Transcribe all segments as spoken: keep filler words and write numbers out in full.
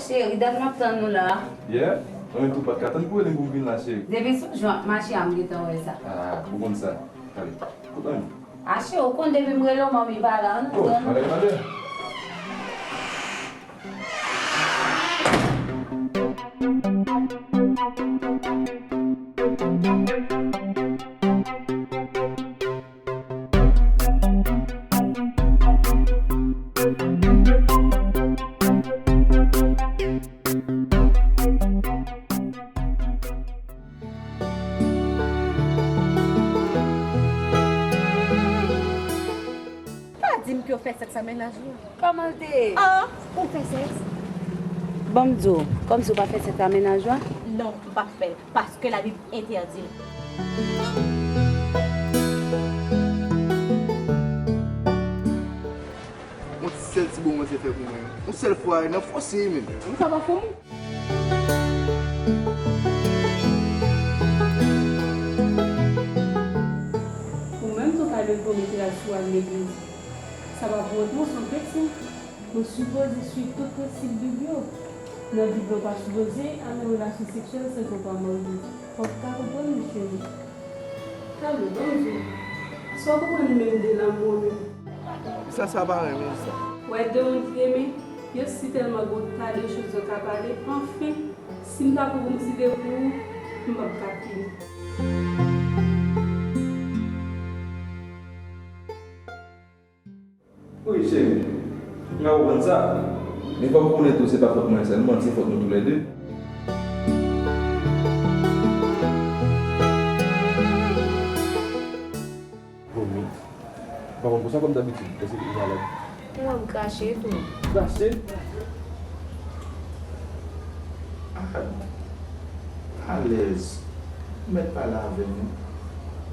Cheri, dat m ap tann ou la. Yeah? Mwen menm tou pa t ka tann pou w rele m pou m vin la, cheri. Depi sou jan w ap mache a, m gentan wè sa. Ah, ou konn sa. Ale, kout mwen. Ah, cheri, ou konn depi m rele w, manmi pa la, ann. Oh, tann. Malè, malè. Pa di m ke w fè sèks a mennaj ou an. Kòman l te ye? Ah, ou fè sèks? Ban m di w, kòmsi w pa fè sèks a mennaj ou an? Non, m p ap fè l, paske Labib entèdi l. Yon sèl ti bon Bondye fè pou mwen. Yon sèl fwa, nan fòse, men. Mwen sa pa fè m. Ou menm tou ka leve pou mete rad sou al legliz. Sa pa pou wont non, se yon kretyen. Ou sipoze swiv tout prensip Bib yo. Nan Bib la, ou pa sipoze al nan relasyon seksyèl san ke w pa marye. Fòk w ka konprann, cheri. Talè, ban m di w. Sa w konprann menm de lanmou an menm? Sa, sa pa renmen sa. Wè de moun ki renmen, yo si tèlman gon ta de choz yo ka pale, anfen, si m ta pran pou m site pou ou, m p ap ka fini. Wi, cheri. M ka konprann sa. Men fòk ou konnen tou, se pa fòt mwen sèlman, se fòt nou toulède. Vomi. Ou pa konn konsa kòm dabitid, èske ou malad? Mwen, m krache tou. Krache? Ah, alèz. Ou mèt pale avè m wi.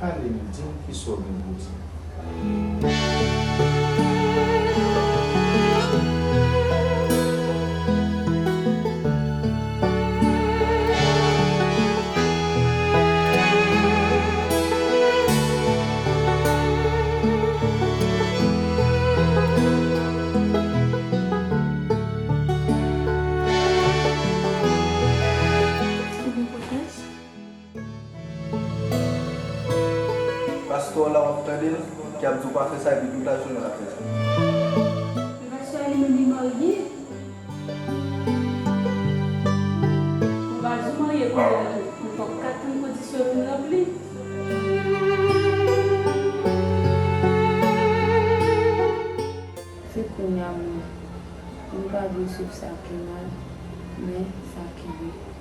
Pale m, di m kisa w gen pou di. Ou gen pòtans? Pastè w la w ap tande l, ki ap di w pa fè sa epi tout lajounen l ap fè sa. Men pastè a li menm li marye. Ou pa di w marye kounye a non, men fòk w ka tann kondisyon vin ranpli. Se kounye a mwen, m pa vle swiv sa ki mal, men sa ki byen.